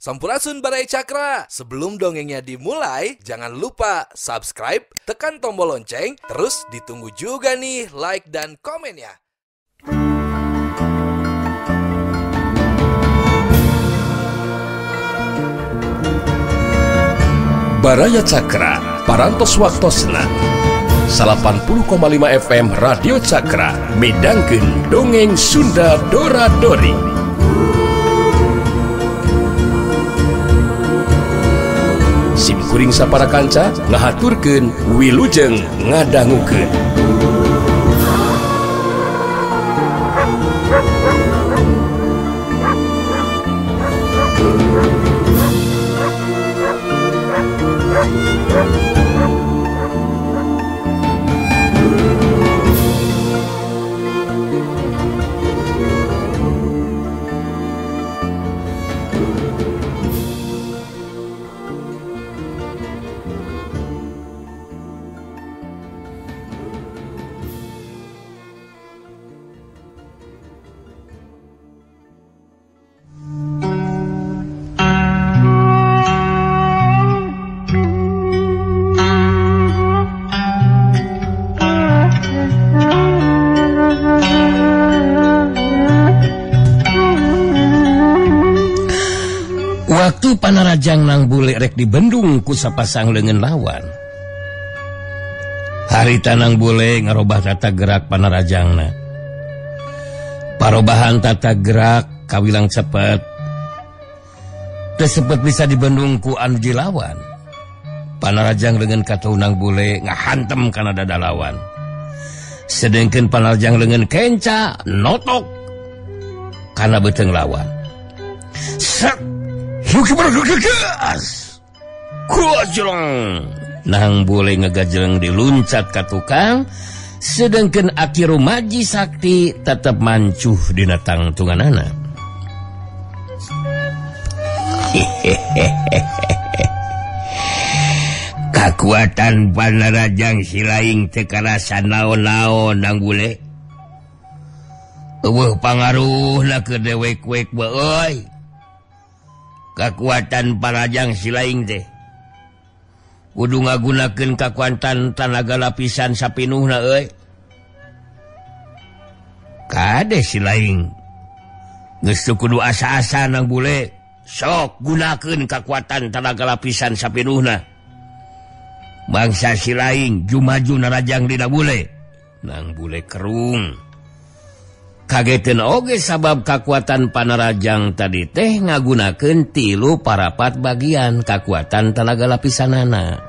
Sampurasun Baraya Cakra. Sebelum dongengnya dimulai, jangan lupa subscribe, tekan tombol lonceng, terus ditunggu juga nih like dan komennya. Baraya Cakra, Parantos Waktosna 80,5 FM Radio Cakra, midangkeun dongeng Sunda Dora Dori. Sim kuring sapara kanca ngahaturkeun wilujeng ngadangukeun. Waktu Panarajang nang bule rek dibendung ku sapasang leungeun lawan. Harita nang bule ngarobah tata gerak Panarajangna. Parobahan tata gerak kawilang cepet. Teu sepet bisa dibendung ku anu dilawan. Panarajang leungeun katuhu nang bule ngahantem kana dada lawan. Sedengkeun Panarajang leungeun kenca notok kana beuteung lawan. Set nang boleh ngegajleng diluncat ka tukang, sedangkan Aki Rumaji Sakti tetep mancuh dina tangtunganana. Kakuatan Panarajang silaing teu karasa naon-naon nang bule. Eueuh pangaruhna keur dewek-wek bae. Kakuatan Panarajang silaing teh kudu ngagunakeun kakuatan tanaga lapisan sapinuhna euy. Kade silaing geus teu kudu asa-asa nang bule, sok gunakeun kakuatan tanaga lapisan sapinuhna. Bangsa silaing jumaju narajang dina bule, nang bule kerung. Kageteun oge sabab kakuatan Panarajang tadi teh ngagunakeun 3 parapat bagian kakuatan tanaga lapisanana.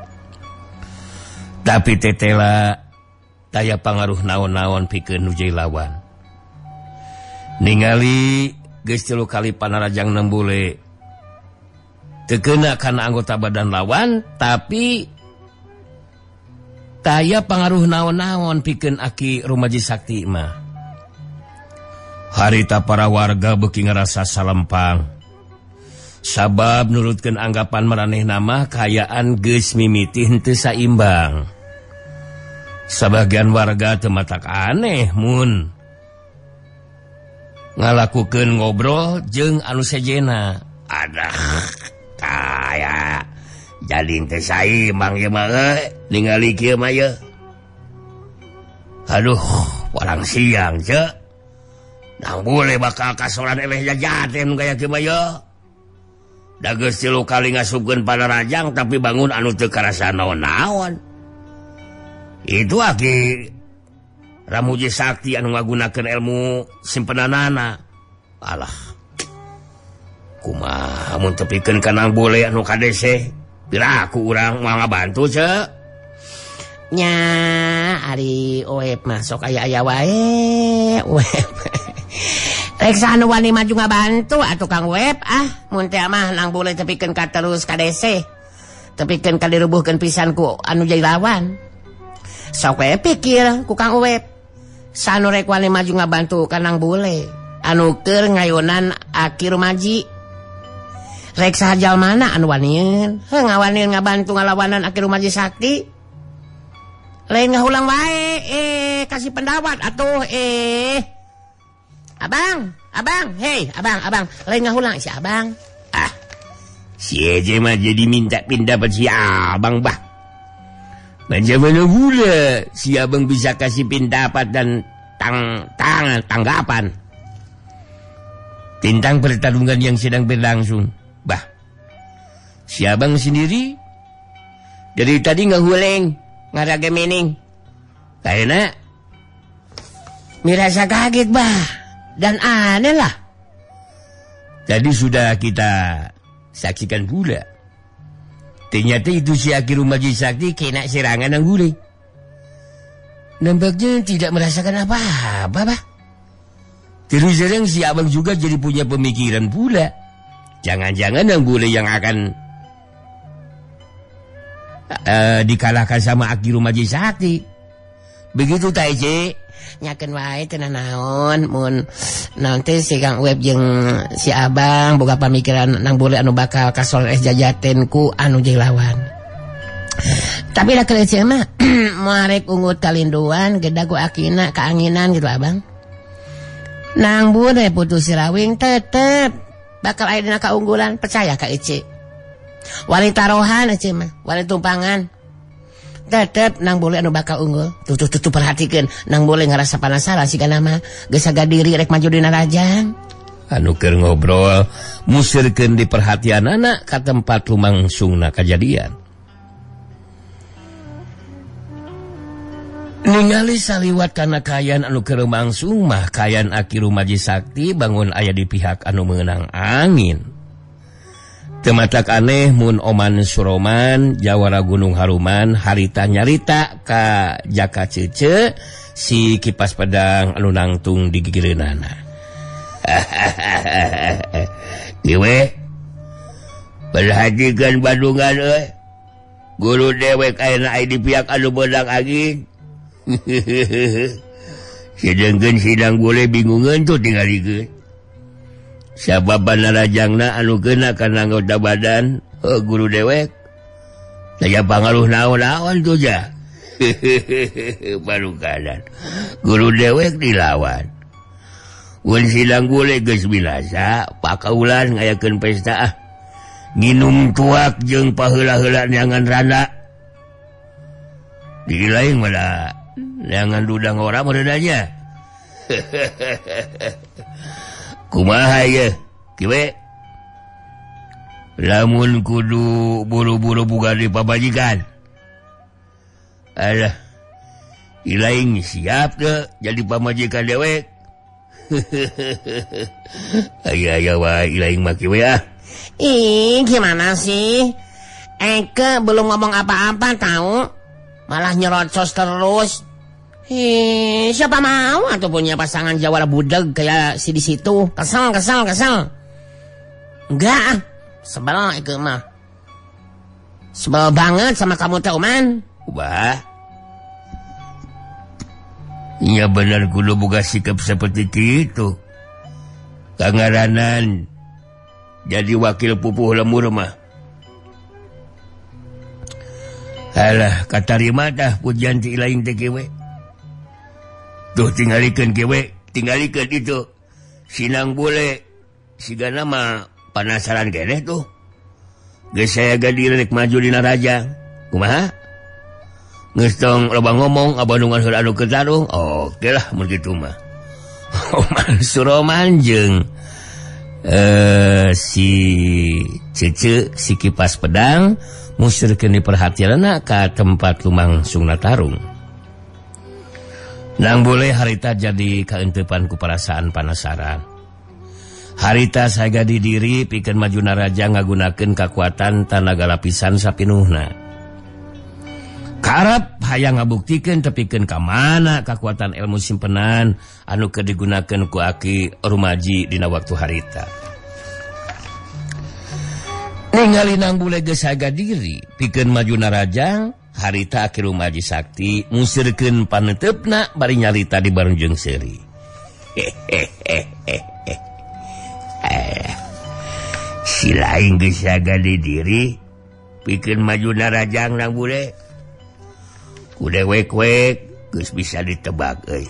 Tapi tetela taya pangaruh naon-naon pikeun nu jadi lawan. Ningali geus 3 kali Panarajang nembule teu keuna kana anggota badan lawan, tapi taya pangaruh naon-naon pikeun Aki Rumaji Sakti mah. Harita para warga beuki ngarasa salempang. Sabab nurutkeun anggapan maranehna mah kaayaan geus mimiti henteu saimbang. Sabagian warga teu matak aneh mun ngalakukeun ngobrol jeung anu sejena. Adah, kaya jadi teu saimbang ieu mah euy, ningali kieu mah yeuh. Aduh, warang siang ceu. Nang boleh bakal kasoran eleh jajaten kaya kieu mah yeuh. Da geus 3 kali ngasupkeun Panarajang tapi bangun anu teu karasa naon-naon. Itu Aki Ramuji Sakti anu ngagunakeun ilmu simpenanana. Alah. Kumaha mun tepikeun ka nang bule anu kadese? Piraku urang moal ngabantu ceu. Nya ari oep mah sok aya-aya wae oep. Reksa anu wani maju ngabantu atuh Kang Web ah mun teh mah nang boleh tepikeun ka terus ka dese. Tepikeun ka dirubuhkeun pisan ku anu jadi lawan. Sok we pikir ku Kang Web. Sanu rek wani maju ngabantu ka nang bule. Anu keur ngayonan Aki Rumaji. Rek saha jalmana anu wanieun? Heuh ngawanieun ngabantu ngalawanan Aki Rumaji Sakti. Lain ngahulang wae kasih pendawat atuh Abang, abang, hei, abang, abang, lain ngahulang si abang. Ah, Si Eje mah jadi minta pendapat si abang bah. Macam mana pula si abang bisa kasih pendapat dan tanggapan tentang pertarungan yang sedang berlangsung. Bah, si abang sendiri dari tadi ngehuleng, ngarage mening. Karena mirasa kaget bah dan aneh lah. Tadi sudah kita saksikan pula. Ternyata itu si Aki Rumaji Sakti kena serangan yang gulai. Nampaknya tidak merasakan apa-apa bah. Terus terang si abang juga jadi punya pemikiran pula. Jangan-jangan yang gulai yang akan dikalahkan sama Aki Rumaji Sakti. Begitu Taije. Nyakeun wae teu naon mun nanti si Kang Web jeung si abang boga pamikiran nang boleh anu bakal kasol es jajaten ku anu jeung lawan. Tapi da keur mah moal rek ungut kalinduan gedag ku akina kaanginan gitu abang. Nang bule putus sirawing tetep bakal aya dina kaunggulan percaya ka Ece. Wali tarohan Ece mah, wali tumpangan. Tetep nang boleh anu bakal unggul. Tuh tuh tuh, tuh perhatikan nang boleh ngerasa penasaran sih kana mah geus diri rek maju dina rajang. Anu keur ngobrol musirkeun di perhatian anak ka tempat lumangsungna kajadian. Ningali saliwat kana kayan anu keur mangsung mah kayan Aki Rumaji Sakti bangun aya di pihak anu meunang angin. Tematak aneh mun Oman Suroman jawara Gunung Haruman harita nyarita ka Jaka Cece si kipas pedang anu nangtung di gigireunana. Iwe perhatikan bandungan euy. Guru dewek ayeuna aya di pihak anu meunang angin. Sedengkeun sidang boleh bingungeun tuh tingalikeun. Sabab banarajangna anu kena kana anggota badan guru dewek. Daya pangaruh naon-naon tuh ja. Baru kanan. Guru dewek dilawan. Mun sidang boleh geus bilasa, pakaulan ngayakeun pesta ah. Nginum tuak jeung paheula-heula neangan randa. Di lain mah neangan dudang ora meureunanya. Kumaha ye kiwe lamun kudu buru-buru buka di pabajikan. Alah, ilaing siap deh jadi pamajikan dewek. Aya aya wae ilaing mah kiwe ah. Ih, gimana sih? Eke belum ngomong apa-apa tahu, malah nyerocos terus. Hei, siapa mau atau punya pasangan jawara budeg kayak si di situ? Kesel, kesel, kesel. Enggak, sebel itu mah. Sebel banget sama kamu teh, Oman. Wah. Ya benar kudu boga sikap seperti itu. Kangaranan jadi wakil pupuh lemur mah. Alah, katarima tah pujian ti lain teh kiwe. Tuh tinggalikeun kiwe, tinggalikeun itu. Sinang bule sigana mah panasaran keneh tuh. Geus saya gadir rek maju dina rajang. Kumaha? Geus tong loba ngomong abandungan heula anu keur tarung. Oke lah mun kitu mah. Oman Suroman jeung si Cece si kipas pedang musirkeun diperhatianna ka tempat lumangsungna tarung. Nang boleh harita jadi kaentepan ku perasaan panasaran. Harita saga di diri pikeun maju naraja ngagunakeun kakuatan tanaga lapisan sapinuhna. Karep hayang ngabuktikeun tepikeun ka mana kakuatan ilmu simpenan anu keur digunakeun ku Aki Rumaji dina waktu harita. Ningali nang bule geus saga diri pikeun maju narajang. Harita Aki Rumaji Sakti musirkeun paneuteup-na bari nyarita di barunjung seuri. Si lain geus saga di diri pikeun maju narajang nang bule. Ku dewek-wek geus bisa ditebak euy.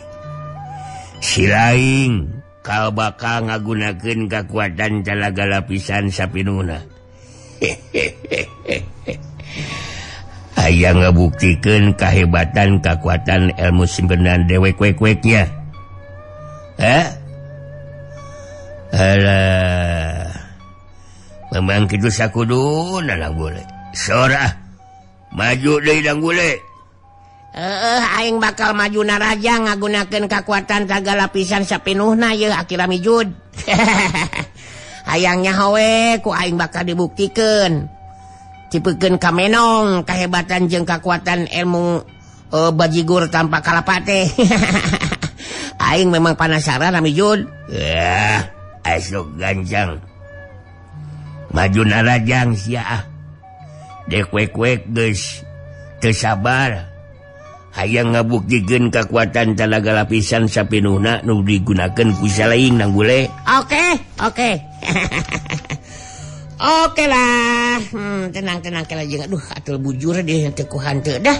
Si lain kal bakal ngagunakeun kakuatan talaga lapisan sapinuhna. Hayang ngabuktikeun kahebatan kakuatan ilmu simpenan dewek wek-weknya. Eh? Alah. Memang kitu sakuduna Nang Bule. Sora maju deui Nang Bule. Aing bakal maju narajang ngagunakeun kakuatan taga lapisan sapinuhna yeuh Aki Ramijud. Hayang nyaho we ku aing bakal dibuktikeun. Tipekeun ka menong kahebatan jeung kakuatan ilmu bajigur tanpa kalapate. Aing memang penasaran Ramijud. Asok ganjang. Maju narajang sia ah. Dek wek-wek geus teu sabar. Hayang ngabuktikeun kakuatan talaga lapisan sapinuhna nu digunakeun ku salaing Nang Bule. Oke, oke. Oke lah. Tenang-tenang kala jeung aduh atul bujur deh teu ku hanteu dah.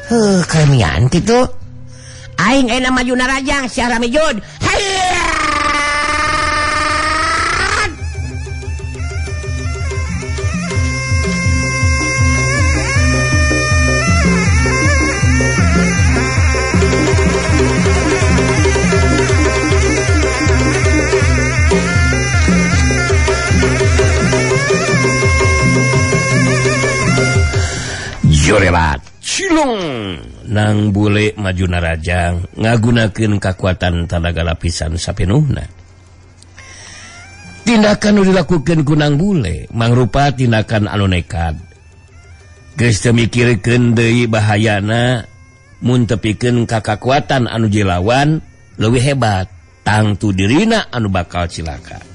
Heuh, kalemian kitu. Aing ayeuna maju narajang sia Ramijud. Hayya! Jorelat cilung Nang Bule maju narajang ngagunakeun kakuatan tanaga lapisan sapinuhna. Tindakan nu dilakukeun ku Nang Bule mangrupa tindakan anu nekat. Geus teu mikirkeun deui bahayana mun tepikeun ka kakuatan anu jilawan leuwih hebat tangtu dirina anu bakal cilaka.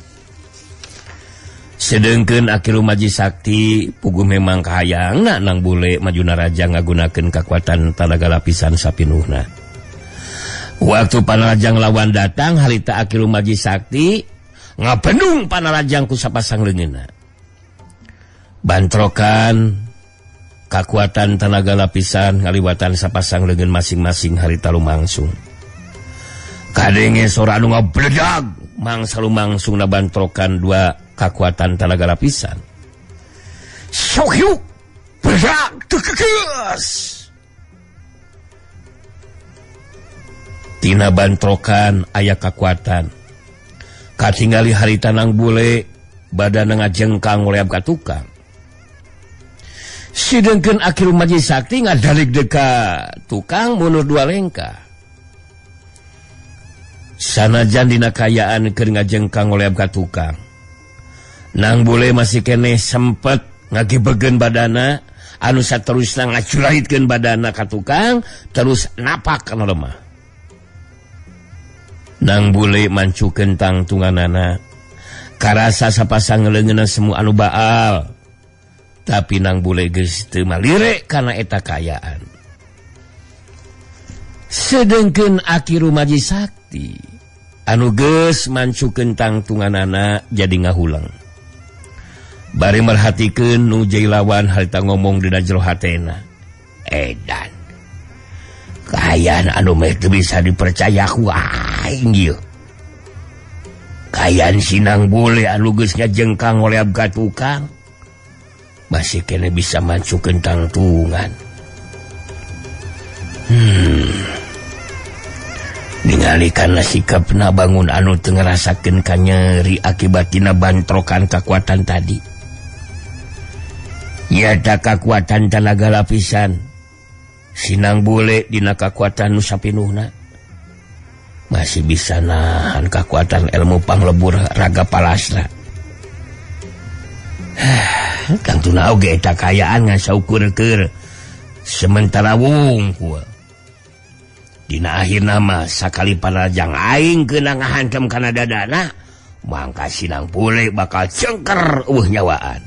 Sedengkeun Aki Rumaji Sakti puguh memang kahayangna Nang Bule maju narajang ngagunakeun kakuatan tanaga lapisan sapinuhna. Waktu panarajang lawan datang harita Aki Rumaji Sakti ngapendung panarajang ku sapasang leungeunna. Bantrokan kakuatan tanaga lapisan ngaliwatan sapasang leungeun masing-masing harita lumangsung. Kadenge sora anu ngabledag mangsa lumangsungna bantrokan dua kakuatan tanaga lapisan. Sohyuk berak tekekeus. Tina bantrokan aya kakuatan. Katingali harita Nang Bule badana ngajengkang ngoleab ka tukang. Sidengkeun Aki Rumaji Sakti ngadalik deka tukang mundur dua lengkah. Sanajan dina kayaan keur ngajengkang ngoleab ka tukang. Nang Bule masih keneh sempet ngagibegeun badana anu saterusna ngacurahitkeun badana ka tukang terus napak kana lemah. Nang Bule mancukeun tangtunganana karasa sapasang leungeunna semu anu baal. Tapi Nang Bule geus teu malire kana eta kaayaan. Sedengkeun Aki Rumaji Sakti anu geus mancukeun tangtunganana jadi ngahulang. Bari merhatikeun nu jailawan harita ngomong dina jero hatena. Edan. Kaayaan anu meh teu bisa dipercaya ku aing ieu. Kaayaan si Nang Bule anu geus ngajengkang ngoleab ka tukang. Masih kene bisa mancukeun tangtungan. Ningali kana sikapna bangun anu teu ngarasakeun kanyeri akibat dina bantrokan kakuatan tadi. Nyata kakuatan tanaga lapisan si Nang Bule dina kakuatan nu sapinuhna masih bisa nahan kakuatan ilmu panglebur raga palasra. Tangtuna oge eta kaayaan ngan saukur keur sementara wungkul. Dina akhirna mah sakali panarajang aing keuna ngahantem kana dadana mangka si Nang Bule bakal cengker eueuh nyawaan.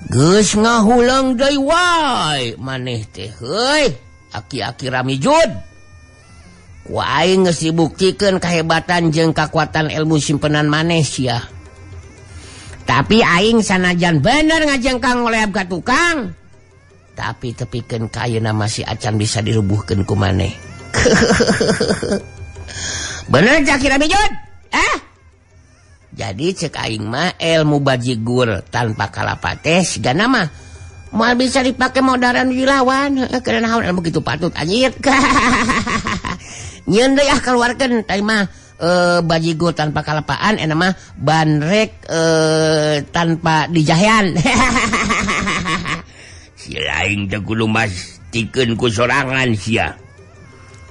Geus ngahulang deui wae maneh teh heuy Aki-aki Ramijud. Ku aing geus dibuktikeun kahebatan jeung kakuatan ilmu simpenan maneh sia. Tapi aing sanajan bener ngajengkang ngoleab ka tukang, tapi tepikeun ka ayeuna masih acan bisa dirubuhkeun ku maneh. Bener Aki Ramijud? Eh? Jadi cek aing mah ilmu bajigur tanpa kalapa teh sigana mah moal bisa dipake modaran dilawan. Heeh, karena naon ilmu kitu patut anjir. Nyeun deui ah keluarkeun teh mah bajigur tanpa kalapaan eta mah bandrek tanpa dijahean. Si lain teh kudu mastikeun ku sorangan sia.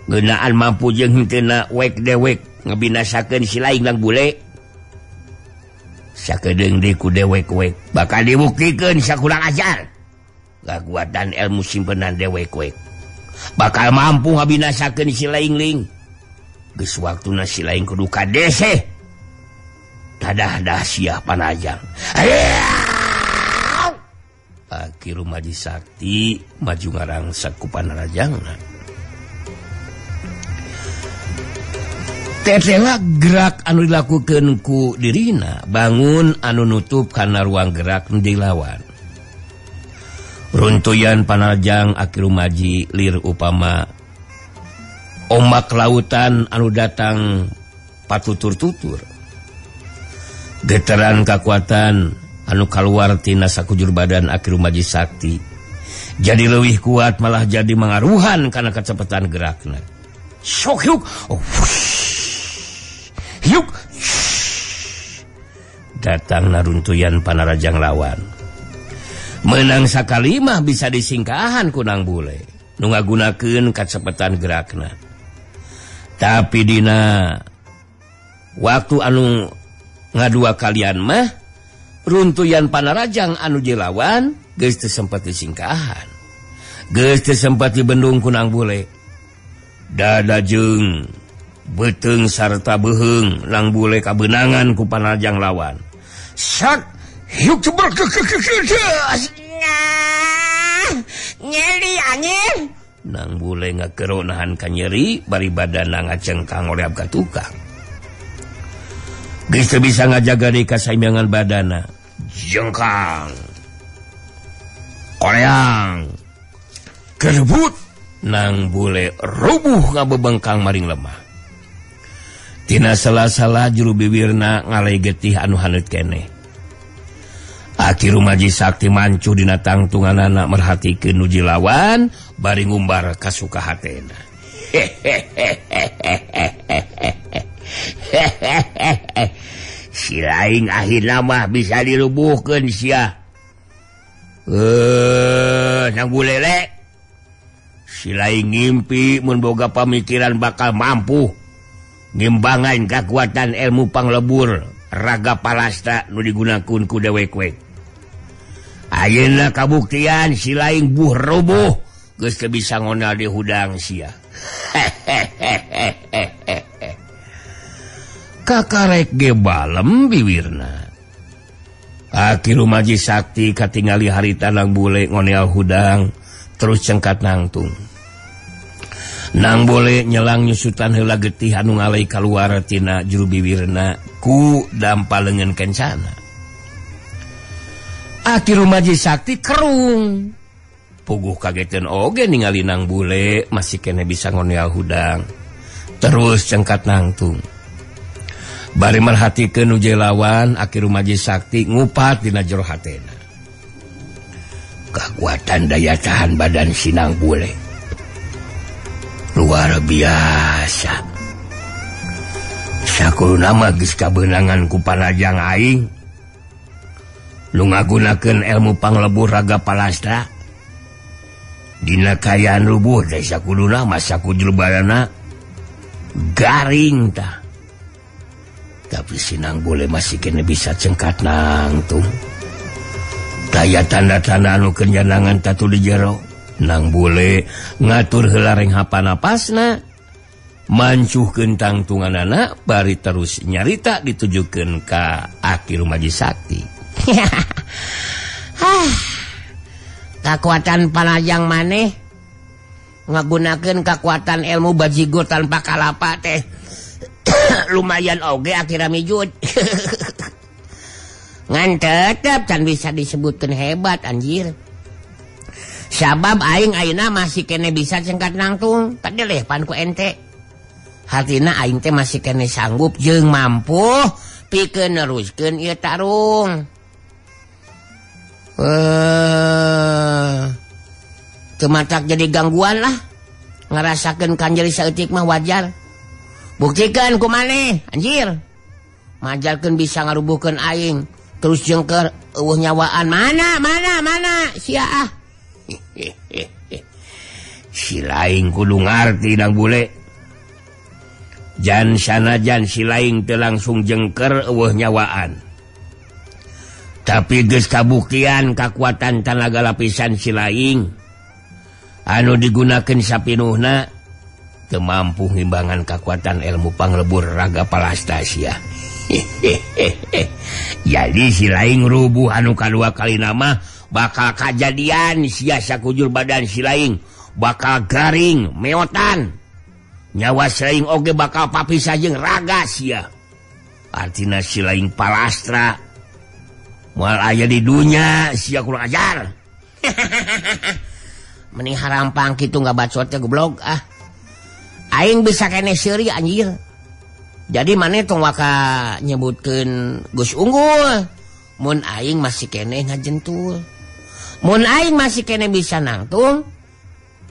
Ngeunaan mampu jeung henteu wek dewek ngabinasakeun si lain lang bule. Sakedeung deui ku dewek-wek bakal dibuktikeun sakurang ajar. Kakuatan ilmu simpenan dewek-wek bakal mampu ngabinasakeun si lain ling. Geus waktuna si lain kudu kadeseh. Tadah-dah sia panajang. Aki Rumaji Sakti maju ngarangsak ku panarajangna. Tetela gerak anu dilakukeun ku dirina bangun anu nutup kana ruang gerak nu dilawan. Runtuyan panarajang Aki Rumaji lir upama ombak lautan anu datang patutur-tutur. Getaran kakuatan anu kaluar tina sakujur badan Aki Rumaji Sakti jadi leuwih kuat malah jadi mangaruhan kana kecepatan gerakna. Sok yuk, oh, yuk. Datang naruntuyan panarajang lawan. Menang sakali mah bisa disingkahan ku Nang Bule nu ngagunakeun kacepetan gerakna. Tapi dina waktu anu ngadua kalian mah runtuyan panarajang anu dilawan geus teu sempat disingkahan. Geus teu sempat dibendung ku Nang Bule. Dada jeung beuteung sarta beuheung Nang Bule kabeunangan ku panarajang lawan. Sat hiuk cebrek nyeri anjing. Nang Bule ngakero nahan ka nyeri bari badana ngacengkang ngoreab ka tukang. Geus teu bisa ngajaga deui kasaimbangan badana. Jengkang. Koreang. Kerebut. Nang Bule rubuh ngabebengkang maring lemah. Tina salah-salah juru bibirna ngalai getih anu haneut keneh. Aki Rumaji Sakti mancu dina tangtunganana merhatikeun nu jilawan bari ngumbar kasuka hatena. Si lain akhirna mah bisa dirubuhkeun sia. Nang Bulele. Si lain ngimpi mun boga pamikiran bakal mampu ngimbangan kakuatan ilmu panglebur raga palasta nu digunakeun ku dewek-wek. Ayeuna kabuktian si lain buh rubuh geus teu bisa ngonal di hudang sia. Kakarek ge balem biwirna. Aki Rumaji Sakti katingali harita Nang Bule ngonel hudang terus cengkat nangtung. Nang Bule nyelang nyusutan heula getih anu ngalai kaluar tina juru biwirna ku dampa leungeun kencana. Aki Rumaji Sakti kerung. Puguh kageteun oge ningali Nang Bule masih kene bisa ngonel hudang. Terus cengkat nangtung. Bari merhatikeun nu jelawan Aki Rumaji Sakti ngupat dina jero hatena. Kakuatan daya tahan badan si Nang Bule luar biasa. Sakuruna mah geus kabeunangan ku panajang aing nu ngagunakeun ilmu panglebur raga palastra. Dina kayaan rubuh teh sakuduna mah sakujur badana garing tah. Tapi si Nang Bule masih kene bisa cengkat nangtung. Daya tanda-tanda anu kenyanangan tatu di jero. Nang Bule ngatur heula renghapan napasna, mancuhkeun tangtunganana bari terus nyarita ditujukeun ka Aki Rumaji Sakti. Kakuatan panajang maneh ngagunakeun kakuatan ilmu bajigur tanpa kalapa teh lumayan oge akhirnya mijud. Ngan tetep can bisa disebutkan hebat anjir. Sabab aing ayeuna masih kene bisa cengkat nangtung kadeleh pan ku ente. Hartina aing teh masih kene sanggup jeung mampu Pikeun neruskeun ieu tarung. Teu matak jadi gangguan lah. Ngarasakeun kanjeri saeutik mah wajar. Buktikeun ku maneh, anjir. Majarkeun bisa ngarubuhkeun aing, terus jengker eueuh nyawaan. Mana mana mana sia ah. Si laing kudu ngarti Nang Bule. Jan sanajan si laing teu langsung jengker eueuh nyawaan. Tapi geus kabuktian kakuatan tanaga lapisan si laing anu digunakeun sapinuhna teu mampu ngimbangan kakuatan ilmu panglebur raga Palastasia. Jadi si laing rubuh anu kadua kalina mah bakal kajadian sia sakujur badan si laing bakal garing meotan. Nyawa si laing oge bakal papisah jeung raga sia. Artina si laing palastra moal aya di dunya sia kurang ajar. Mending harampang kitu ngabacot teh goblok ah. Aing bisa kene seuri anjir. Jadi maneh tong waka nyebutkeun geus unggul. Mun aing masih keneh ngajentul. Mun aing masih keneh bisa nangtung,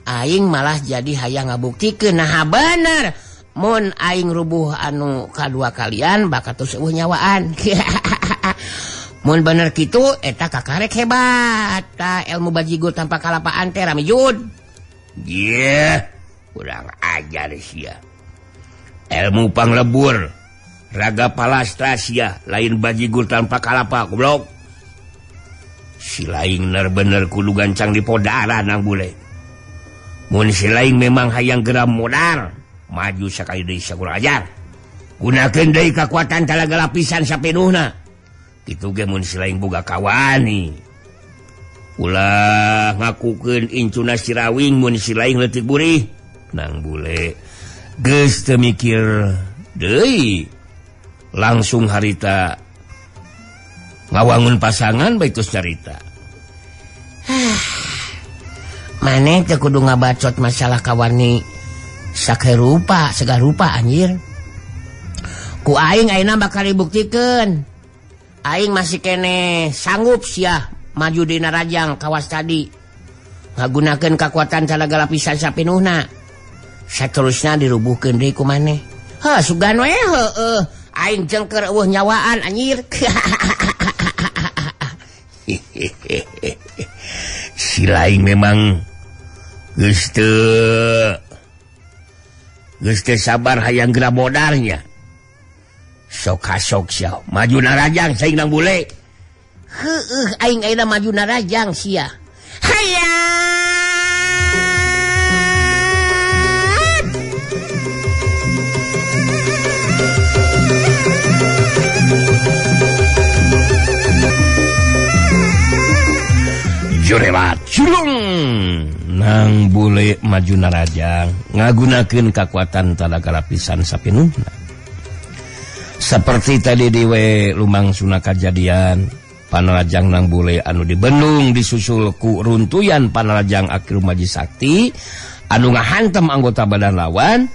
aing malah jadi hayang ngabuktikeun. Nah bener, mun aing rubuh anu kadua kalian bakal terus eueuh nyawaan. Mun bener kitu eta kakarek hebat. Ta ilmu bajigur tanpa kalapaan teh rame jud. Ye, kurang ajar sia. Ilmu panglebur raga palastra sia lain bajigur tanpa kalapa goblok. Si laing bener-bener kudu gancang dipodara Nang Bule. Mun si laing memang hayang geura modar, maju sakali deui sakurang ajar. Gunakeun deui kakuatan talaga lapisan sapenuhna. Kitu ge mun si laing boga kawani. Ulah ngakukeun incuna si Rawing mun si laing leutik burih. Nang Bule geus teu mikir deui. Langsung harita ngawangun pasangan bae tos carita. Maneh teu kudu ngabacot masalah kawani sakerupa segarupa anjir. Ku aing ayeuna bakal dibuktikeun. Aing masih kene sanggup sia maju dina rajang kawas tadi. Ngagunakeun kakuatan talaga lapisan sapinuhna. Saterusna dirubuhkeun deui ku maneh. Heuh sugan we heueuh aing jengker eueuh nyawaan anjir. Si laing memang geus teu sabar hayang geura modarnya. Sok kasok sia maju narajang saing Nang Bule. Heueuh aing ayeuna maju narajang sia. Hayang. Jurelat culung Nang Bule maju narajang ngagunakeun kakuatan talaga lapisan sapinuhna. Seperti tadi diwe lumangsuna kajadian panarajang Nang Bule anu dibendung disusul ku runtuyan panarajang Aki Rumaji Sakti anu ngahantem anggota badan lawan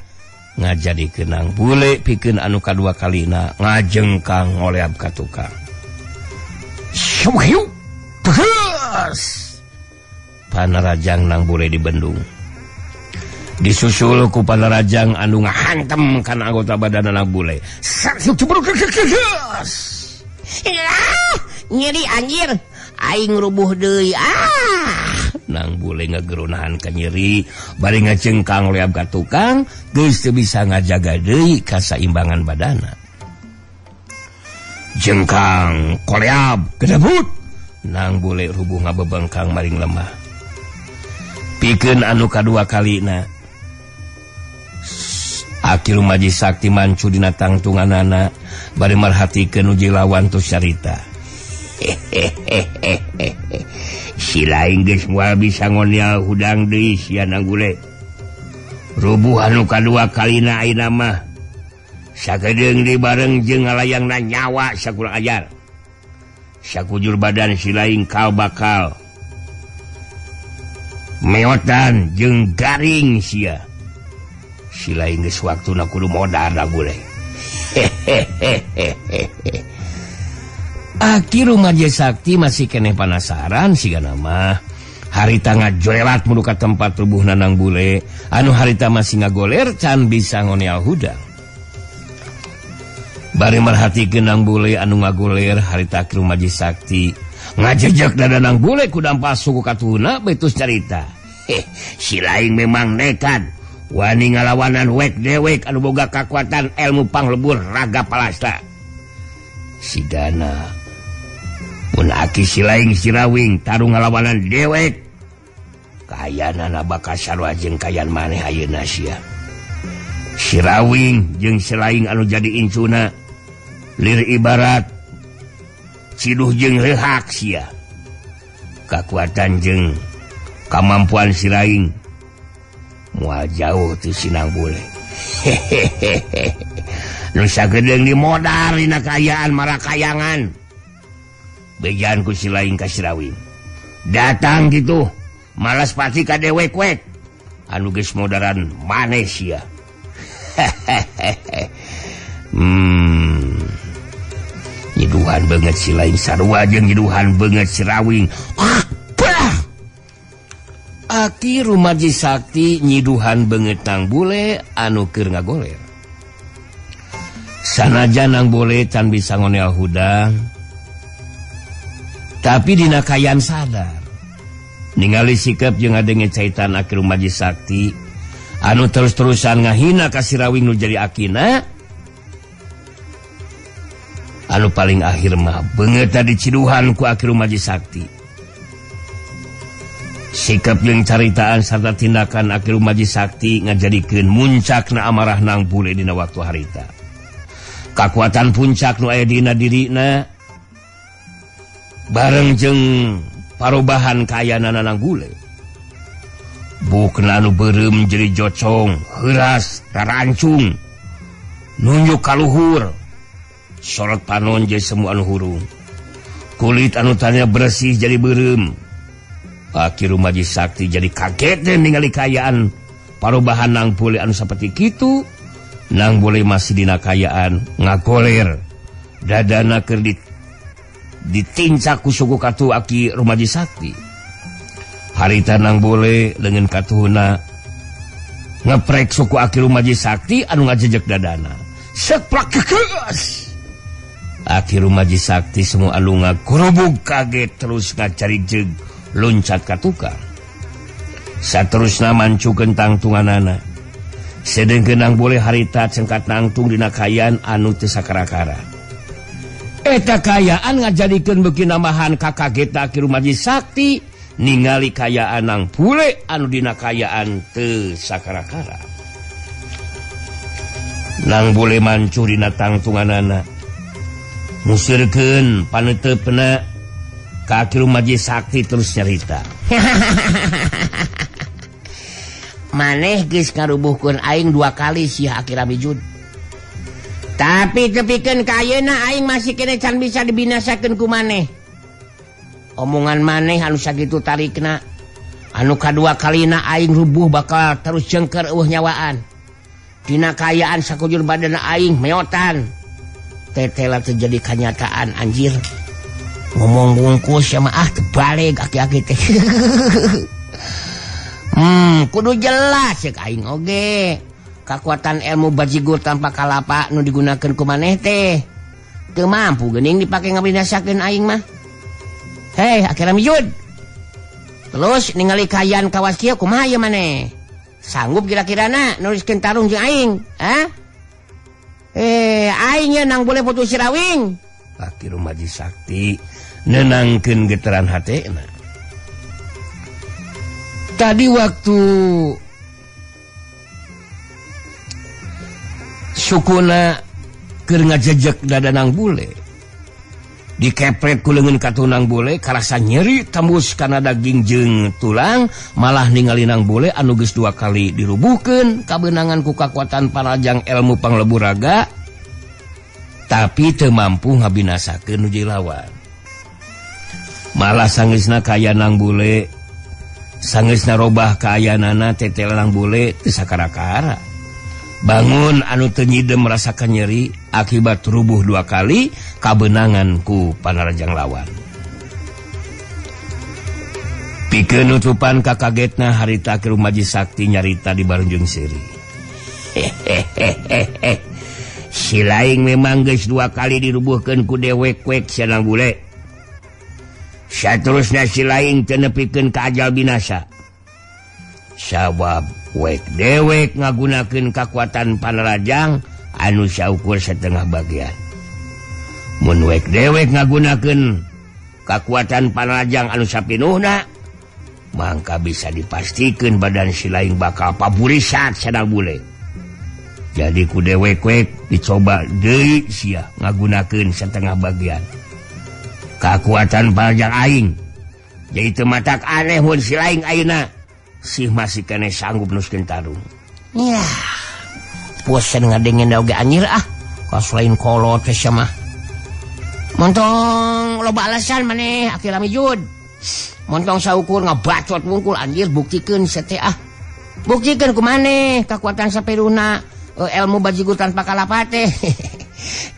ngajadikeun Nang Bule pikeun anu kadua kalina ngajengkang ngoleab ka tukang. Syuhiu terus panarajang Nang Bule dibendung disusul ku panarajang anu ngahantem kana anggota badan Nang Bule. Nyeri anjir aing rubuh deui ah. Nang Bule ngagerunahan ka nyeri bari ngacengkang leab ka tukang geus teu bisa ngajaga deui kasaimbangan badana. Jengkang koleab kedebut Nang Bule rubuh ngabebengkang maring lemah. Pikeun anu kadua kalina Aki Rumaji Sakti mancu dina tangtunganana bari marhatikeun uji lawan tos carita. Si laing geus moal bisa ngonial hudang deui sia Nang Bule. Rubuh anu kadua kalina ayeuna mah sakedeung deui bareng jeung ngalayangna nyawa sakurang ajar. Sakujur badan si laing kal bakal meotan jeung garing sia. Si laing geus waktuna kudu modar Nang Bule. Hehehehe. Aki Rumaja Sakti masih keneh panasaran sigana mah. Harita ngajoelat mulu ka tempat rubuhna Nang Bule anu harita masih ngagoler can bisa ngoneal hudang. Bari merhatikeun Nang Bule anu ngagoler harita Aki Rumaja Sakti ngajejek dada Nang Bule ku dampa suku katuhuna betus carita. Heh, si laing memang nekat wani ngalawanan wek dewek anu boga kakuatan ilmu panglebur raga palasta. Sidana mun aki si laing sirawing tarung ngalawanan dewek kayanana bakal sarua jeung kayan maneh ayeuna sia. Sirawing jeung si laing anu jadi incuna lir ibarat ciduh jeung rehak sia. Kakuatan jeung kamampuan si laing moal jauh ti si Nang Bule. Hehehe. Nu sagedeung dimodar dina kaayaan marakayangan. Bejaan ku si laing ka Sirawing. Datang gitu, malas pati ka dewek wek. Anu geus modaran maneh sia. Hehehe. Nyiduhan beungeut si laing sarua jeung nyiduhan beungeut Sirawing. Aki Rumaji Sakti nyiduhan beungeut Nang Bule anu keur ngagoler. Sanajan Nang Bule can bisa ngonel hudang, tapi dina kayan sadar. Ningali sikap jeung ngadenge caitan Aki Rumaji Sakti anu terus-terusan ngahina ka Sirawing nu jadi akina, anu paling akhir mah beungeut diciduhan ku Aki Rumaji Sakti. Sikap jeung caritaan sarta tindakan Aki Rumaji Sakti ngajadikeun muncakna amarah Nang Bule dina waktu harita. Kakuatan puncak nu aya dina dirina bareng jeung parobahan kaayaanana Nang Bule. Bukna anu beureum jadi jocong, heuras, tarancung, nunjuk ka luhur, sorot panon jeung semua anu hurung. Kulit anu tanya bersih jadi beureum. Aki Rumaji Sakti jadi kaget deh ningali kaayaan parobahan Nang Bule anu saperti kitu. Nang Bule masih dina kaayaan ngagoler, dadana keur ditincak ku suku katu Aki Rumaji Sakti. Harita Nang Bule leungeun katuhuna ngeprek suku Aki Rumaji Sakti anu ngajejek dadana. Seplak kekeus. Aki Rumaji Sakti semua anu ngagurubug kaget terus ngacari jeung loncat ka tukang. Saterusna mancukeun tangtunganana. Sedengkeun Nang Bule harita cengkat nangtung dina kaayaan anu teu sakara-kara. Eta kaayaan ngajadikeun beuki nambahan kakageta Aki Rumaji Sakti ningali kaayaan Nang Bule anu dina kaayaan teu sakara-kara. Nang Bule mancuh dina tangtunganana. Musirkeun paneuteupeuna ka Aki Rumaji Sakti terus nyarita. Maneh geus ngarubuhkeun aing dua kali sia Aki Ramijud. Tapi tepikeun ka ayeuna aing masih keneh can bisa dibinasakeun ku maneh. Omongan maneh anu sakitu tarikna, anu kadua kalina aing rubuh bakal terus jengker eueuh nyawaan. Dina kaayaan sakujur badan aing meotan. Tetela terjadi kanyataan anjir. Ngomong bungkus sama ah terbalik aki-aki teh. Kudu jelas cek aing oge. Kakuatan ilmu bajigur tanpa kalapa nu digunakeun ku maneh teh teu mampu geuning dipake ngabinasakeun aing mah. Hei, Aki Ramijud. Terus ningali kaayaan kawas kieu kumaha ieu maneh? Sanggup kira-kirana nuliskeun tarung jeung aing? Hah? Aing ye Nang Bule putus Sirawing. Aki Rumaji Sakti nenangkeun getaran hatena. Tadi waktu sukuna keur ngajejek dada Nang Bule, dikepret ku leungeun katuh Nang Bule, karasa nyeri tembus kana daging jeung tulang, malah ningali Nang Bule anu geus dua kali dirubuhkeun kabeunangan ku kakuatan parajang ilmu panglebur raga, tapi teu mampu ngabinasakeun nu jadi lawan. Malah sangeusna kaya Nang Bule, sangeusna robah kaayaanana tetela Nang Bule teu sakara-kara. Bangun anu teu nyidem merasakan nyeri akibat rubuh 2 kali kabeunangan ku panarajang lawan. Pikeun nutupan kakagetna harita Ki Rumaji Sakti nyarita di barunjung seuri. Hehehehe. Si laing memang geus 2 kali dirubuhkeun ku dewek wek sia Nang Bule. Saterusna si laing teu nepikeun ka ajal binasa. Sabab wek dewek ngagunakeun kakuatan panarajang anu saukur setengah bagian. Mun wek dewek ngagunakeun kakuatan panarajang anu sapinuhna, mangka bisa dipastikan badan si laing bakal paburisat sadang bule. Jadi ku dewek wek dicoba deui sia ngagunakeun setengah bagian kakuatan panarajang aing. Jadi teu matak aneh mun si laing ayeuna sih masih kene sanggup nuskeun tarung. Yah, bosen ngadengin oge anjir ah. Kaos lain kolot teh sia mah. Montong loba alasan maneh Aki Lamijud. Montong saukur ngabacot wungkul anjir buktikeun sia teh ah. Buktikeun ku maneh kakuatan saperuna ilmu bajigur tanpa kalapa teh.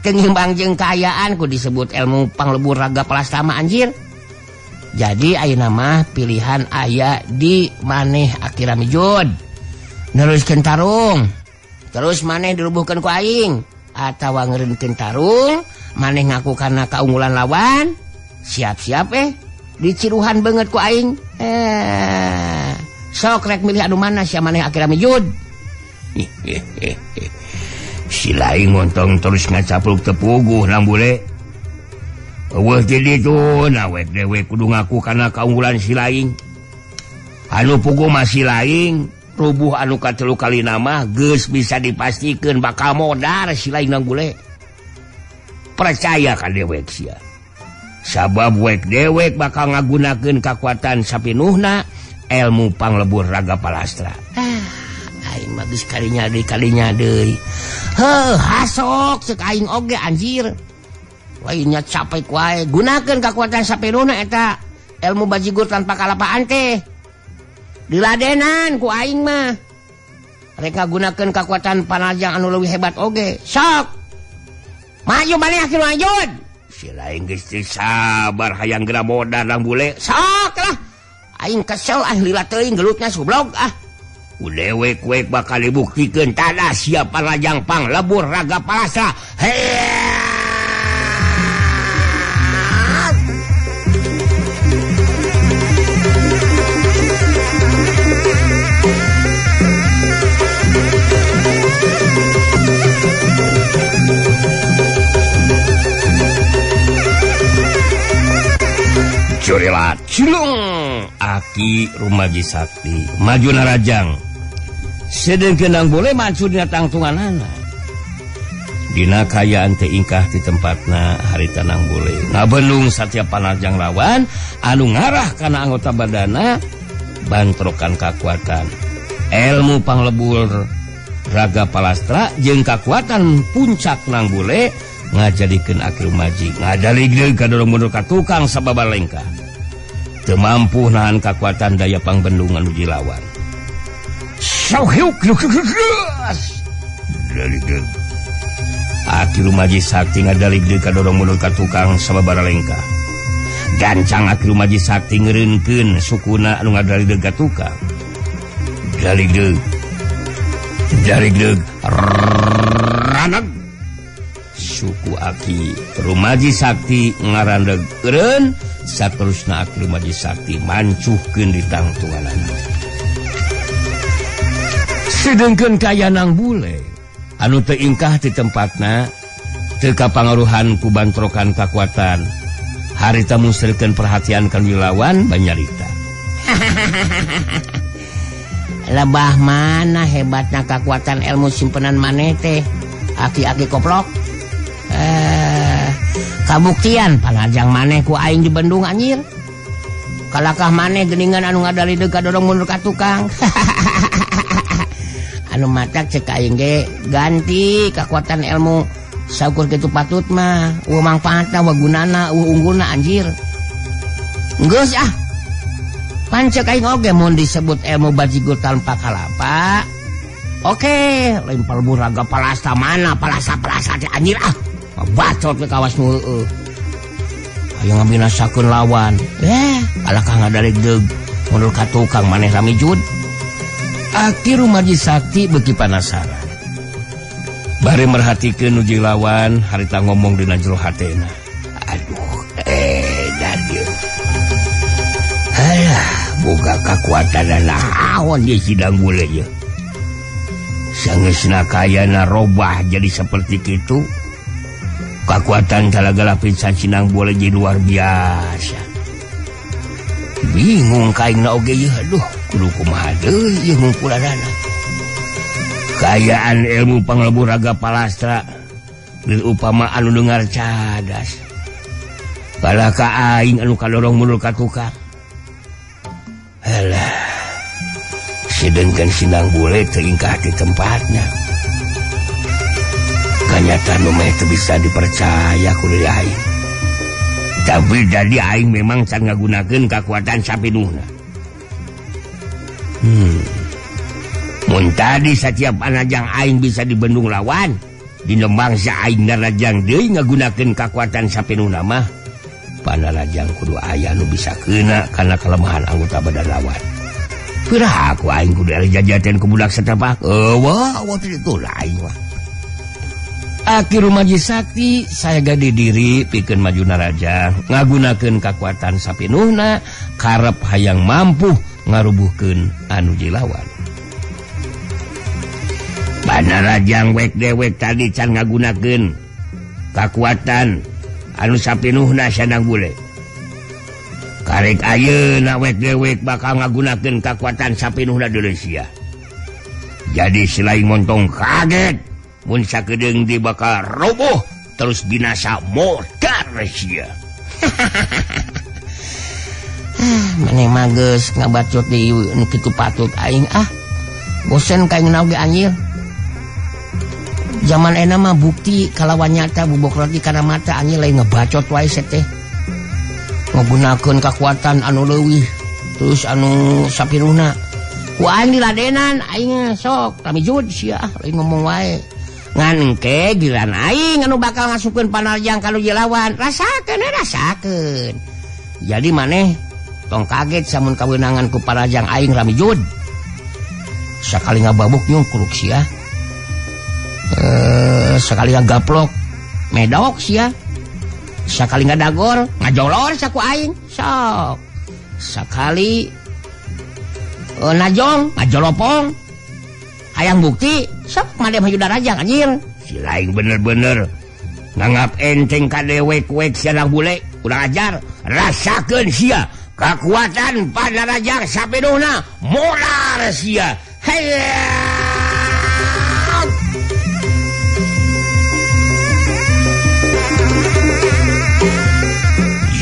Teu ngimbang jeung kaayaan ku disebut ilmu panglebur raga palastama anjir. Jadi ayeuna mah pilihan aya di maneh Aki Lamijud. Neruskeun tarung, terus maneh dirubuhkeun ku aing atawa ngeureunkeun tarung, maneh ngaku kana kaunggulan lawan, siap-siap diciruhan beungeut ku aing. Sok rek milih anu mana sia maneh Aki Lamijud. Si laing montong terus ngacapluk teu puguh Nang Bule. Eueuh jadi tu nawek dewek kudu ngaku kana kaunggulan si laing. Anu puguh mah si laing, rubuh anu katelu kalina mah geus bisa dipastikeun bakal modar si laing Nang Bule. Percaya ka dewek sia. Sabab wek dewek bakal ngagunakeun kakuatan sapinuhna ilmu panglebur raga palastra. Aing mah geus kalinya deui. Heuh, hasok ceuk aing oge anjir. Lainnya capek wae gunakeun kakuatan saperuna eta ilmu bajigur tanpa kalapaan teh. Diladenan ku aing mah. Rek ngagunakeun kakuatan panarajang anu leuwih hebat oge. Sok. Maju maneh Aki Lamijud. Si laing geus teu sabar hayang geura modar Nang Bule. Sok lah. Aing kesel ah lila teuing gelutna sublog ah. Ku dewek wek bakal dibuktikeun tada sia panarajang panglebur raga palastra. Hee. Curila cilung Aki Rumaji Sakti maju narajang sedengkeun Nang Bule maju dina tangtunganana. Dina kayaan teh ingkah di tempatna harita Nang Bule ngabendung satiap panarajang lawan anu ngarah kana anggota badana bantrokan kakuatan ilmu panglebur raga palastra jeung kakuatan puncak Nang Bule ngajadikeun Aki Rumaji ngadaligdeug kadorong mundur ka tukang sababar lengkah. Teu mampu nahan kakuatan daya pangbendung anu dilawan. Aki Rumaji Sakti ngadaligdeug kadorong mundur ka tukang sababar lengkah. Gancang Aki Rumaji Sakti ngeureunkeun sukuna anu ngadaligdeug ka tukang. Daligdeug. Daligdeug. Raneg. Suku Aki Rumaji Sakti ngarandeg eureun saterusna Aki Rumaji Sakti mancuhkeun di tangtunganana. Sedengkeun kaya Nang Bule anu teu ingkah di tempatna teu kapangaruhan ku bantrokan kakuatan harita musrikeun perhatian ka lawan banyarita. Lebah mana hebatna kakuatan ilmu simpenan maneh teh aki-aki koplok. Kabuktian panajang maneh ku aing dibendung anjir. Kalakah maneh geuningan anu ngadalideug kadorong mundur ka tukang. Anu matak cek aing ge ganti kakuatan ilmu saukur kitu patut mah eueuh mangfaatna eueuh gunana eueuh unggulna anjir. Geus ah. Pan cek aing oge mun disebut ilmu bajigur tanpa kalapa. Oke, lain palebur raga palasta mana palasa-palasa teh anjir ah. Bacot we kawas nu heueuh. Hayang ngabinasakeun lawan. Kalah ka ngadalegdeug mundur ka tukang maneh rami jud. Aki Rumaji Sakti beuki panasaran. Bari merhatikeun nu jeung lawan harita ngomong dina jero hatena. Aduh, dadieu. Alah, boga kakuatan naon ieu sidang bule ieu. Sangeusna kayana robah jadi seperti kitu. Kakuatan talaga lapisan sinang boleh jadi luar biasa. Bingung kaingna oge ieu, aduh, kudu kumaha deui ieu ngungkulanana. Kayaan ilmu panglebur raga palastra lil upama anu dengar cadas. Bala ka aing anu kadorong mundur ka tukang. Alah. Sedengkeun sinang bule teu ingkah di tempatna. Kenyataan nu mah teu bisa dipercaya ku deui aing. Tapi jadi aing memang can ngagunakeun kakuatan sapinuhna. Mun tadi setiap anajang aing bisa dibendung lawan, dina mangsa aing narajang deui ngagunakeun kakuatan sapinuhna mah, panarajang kudu aya nu bisa keuna kana kelemahan anggota badan lawan. Piraha aku aing kudu jajaten ku budak setapak. Eueuh, waktu itu lain mah. Aki Rumaji Sakti saya gade diri pikeun maju naraja ngagunakeun kakuatan sapinuhna karep hayang mampu ngarubuhkeun anu jilawan. Panarajang wek dewek tadi can ngagunakeun kakuatan anu sapinuhna sanang bule. Karek ayeuna wek dewek bakal ngagunakeun kakuatan sapinuhna deuleu sia. Jadi selain montong kaget mun sakedeung di bakal roboh terus binasa modar sia. Maneh mah geus ngabacot deui nu kitu patut aing ah. Bosen ka aing oge anjir. Zaman enak mah bukti kalawan nyata bubok roti kana mata anjir lain ngebacot wae teh. Ngagunakeun kakuatan anu leuwih terus anu sapiruhna. Ku aing diladenan aing sok rami jud sia lain ngomong wae. Ngan engke giliran aing anu bakal ngasupkeun panarjang ka nu lawan. Rasakeun rasakeun. Jadi maneh tong kaget samun kawenangan ku panarjang aing rami jud. Sakali ngababuk nyungkruk sia. Sekali ngagaplok medok sia. Sakali ngadagor ngajolor saku aing sok. Sakali najong ngajolopong. Hayang bukti sok made maju darajang anjir. Si lain bener-bener nganggap enteng ka dewek-wek siang bule kurang ajar. Rasakeun sia kakuatan panarajang sapenuhna molar sia. Hayang.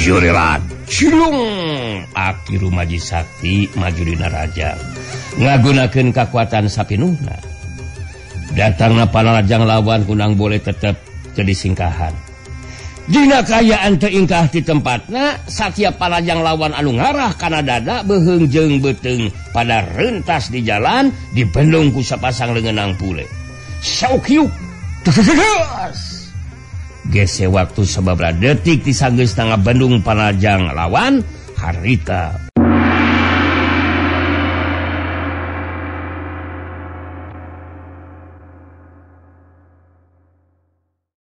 Jurelat cilung Aki Rumaji Sakti maju dina raja ngagunakeun kakuatan sapinuhna. Datangna panarajang lawan kunang boleh tetep teu disingkahan. Dina kaayaan teu ingkah di tempatna satiap panarajang lawan anu ngarah kana dada beuheung jeung beuteung pada rentas di jalan dibendung ku sapasang leungeunang pule. Saukiuk gese waktu sababaraha detik disanggeus tangga Bandung panajang lawan harita